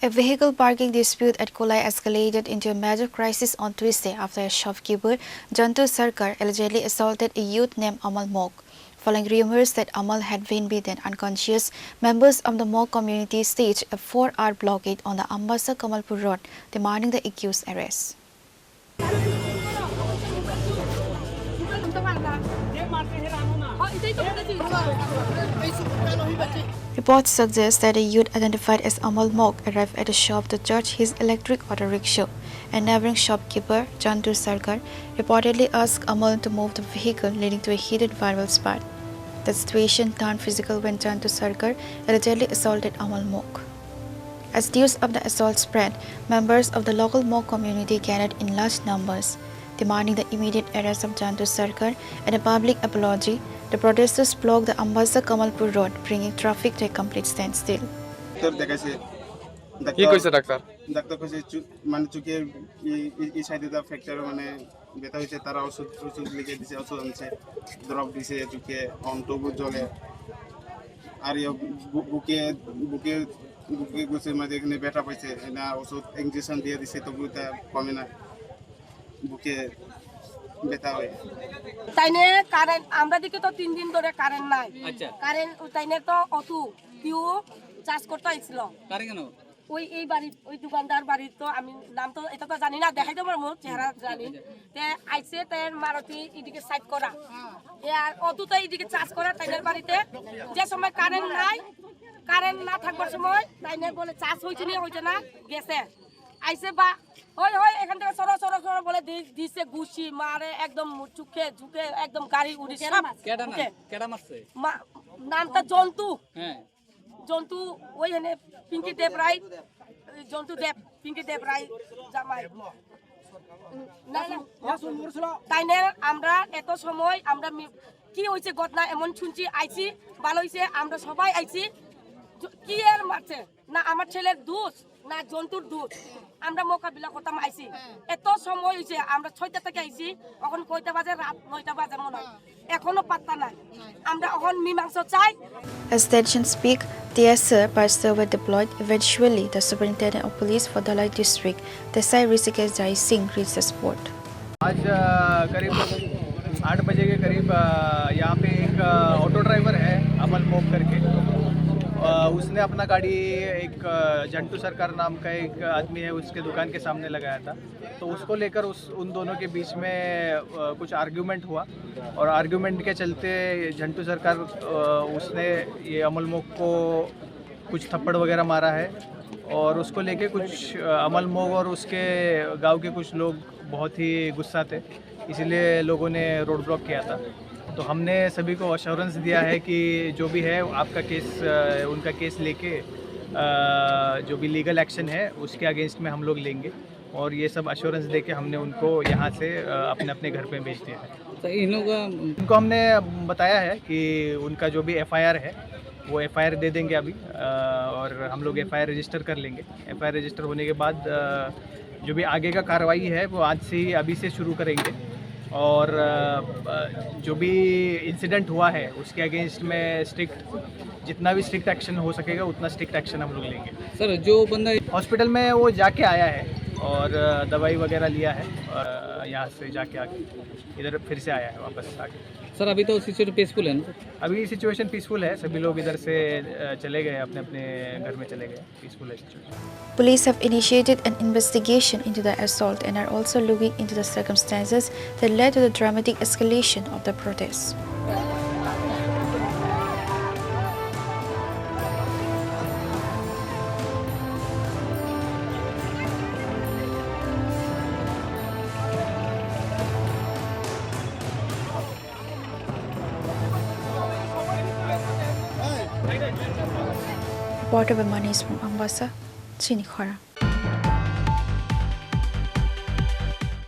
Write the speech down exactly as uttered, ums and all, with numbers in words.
A vehicle parking dispute at Kolai escalated into a major crisis on Tuesday after a shopkeeper, Jantu Sarkar, allegedly assaulted a youth named Amal Mok. Following rumors that Amal had been beaten unconscious, members of the Mok community staged a four-hour blockade on the Ambasa Kamalpur Road, demanding the accused's arrest. Reports suggest that a youth identified as Amal Mok arrived at a shop to charge his electric auto rickshaw. A neighboring shopkeeper, Jantu Sarkar, reportedly asked Amal to move the vehicle, leading to a heated verbal spat. The situation turned physical when Jantu Sarkar allegedly assaulted Amal Mok. As news of the assault spread, members of the local Mok community gathered in large numbers, demanding the immediate arrest of Jantu Sarkar and a public apology. The protesters blocked the Ambasa Kamalpur Road, bringing traffic to a complete standstill. Doctor দেখাইছে। কি ডাক্তার কইছে doctor? Doctor কইছে চু-, মানে চোখে এই, এই, এই সাইডে দা ফ্র্যাকচার, মানে ব্যথা হয়েছে, তারা ওষুধ, ওষুধ লিখে দিছে, ওষুধ আনছে, ড্রপ দিছে চোখে, অন তবু জ্বলে। আর ইয়ে বু-, বুকে, বুকে, বুকে গুছে মাঝে এখানে ব্যথা পাইছে, না ওষুধ ইঞ্জেকশন দিয়ে দিছে, তবু তা কমে না, বুকে ব্যথা হয়। তাইনে কারেন্ট, আমরা দিকে তো তিন দিন ধরে কারেন্ট নাই। আচ্ছা। কারেন্ট, তাইনে তো অতু, কেউ চার্জ করতে আইছিল। কারে কেন? ওই এই বাড়ি, ওই দোকানদার বাড়ি তো আমি নাম তো এটা তো জানি না, দেখাইতে পারবো, চেহারা জানি। তে আইছে, তাই মারুতি এদিকে সাইড করা, এ আর অতু তো এদিকে চার্জ করা তাইনের বাড়িতে। যে সময় কারেন্ট নাই, কারেন্ট না থাকবার সময় তাইনে বলে চার্জ হয়েছে নি, হয়েছে না, গেছে। আইছে বা, "ওই, ওই, এখান থেকে সরো, সরো, সরো," বলে দি-, দিছে ঘুষি, মারে একদম চুকে, ঝুঁকে একদম গাড়ি উড়ি সব কেডা না? ওকে। কেডা মারছে? মা-, নামটা জন্তু। হ্যাঁ। জন্তু, ওই এনে পিঙ্কি দেব রায়, জন্তু দেব, পিঙ্কি দেব রায় জামাই। না, না। তাইনে আমরা এত সময় আমরা মি-, কি হয়েছে ঘটনা এমন শুনছি, আইছি, ভালো হয়েছে, আমরা সবাই আইছি। জ-, কি এর মারছে? না আমার ছেলের দোষ, না জন্তুর দোষ। আমরা মোকাবিলা করতাম আইছি। এত সময় হয়েছে, আমরা ছয়টা থেকে আইছি, এখন কয়টা বাজে? রাত নয়টা বাজে মনে হয়। এখনো পাত্তা নাই। আমরা এখন মীমাংসা চাই। As tensions peak, tear gas were deployed. Eventually, the superintendent of police for Dhalai district, Desai Rishikesh Jai Singh, reached the spot. आज, अ, करीब आठ बजे के करीब, अ, यहाँ पे एक, अ, ऑटो ड्राइवर है, अमल मोक करके। अ, उसने अपना गाड़ी एक, अ, जंटू सरकार नाम का एक आदमी है, उसके दुकान के सामने लगाया था। तो उसको लेकर उस, उन दोनों के बीच में, अ, कुछ आर्ग्यूमेंट हुआ और आर्ग्यूमेंट के चलते जंटू सरकार, अ, उसने ये अमल मोक को कुछ थप्पड़ वगैरह मारा है और उसको लेके कुछ, अ, अमल मोग और उसके गांव के कुछ लोग बहुत ही गुस्सा थे, इसीलिए लोगों ने रोड ब्लॉक किया था। तो हमने सभी को अश्योरेंस दिया है कि जो भी है आपका केस, अ, उनका केस लेके, अ, जो भी लीगल एक्शन है उसके अगेंस्ट में हम लोग लेंगे। और ये सब अश्योरेंस देके हमने उनको यहाँ से, अ, अपने अपने घर पे भेज दिया है। तो इन लोगों का उनको हमने बताया है कि उनका जो भी एफआईआर है, वो एफआईआर दे देंगे अभी, अ, और हम लोग एफआईआर रजिस्टर कर लेंगे। एफआईआर रजिस्टर होने के बाद, अ, जो भी आगे का कार्रवाई है, वो आज से ही, अभी से शुरू करेंगे। और, अ, अ, जो भी इंसिडेंट हुआ है, उसके अगेंस्ट में स्ट्रिक्ट, जितना भी स्ट्रिक्ट एक्शन हो सकेगा, उतना स्ट्रिक्ट एक्शन हम लोग लेंगे। सर, जो बंदा हॉस्पिटल में वो जाके आया है और, अ, दवाई वगैरह लिया है, अ, यहाँ से जाके आके इधर फिर से आया है वापस आके। सर, अभी तो सिचुएशन पीसफुल है ना? अभी सिचुएशन पीसफुल है, सभी लोग इधर से, अ, चले गए, अपने अपने घर में चले गए। Peaceful है situation. Police have initiated an investigation into the assault and are also looking into the circumstances that led to the dramatic escalation of the protests. Reporter by Manish from Ambasa, Chini Khorang.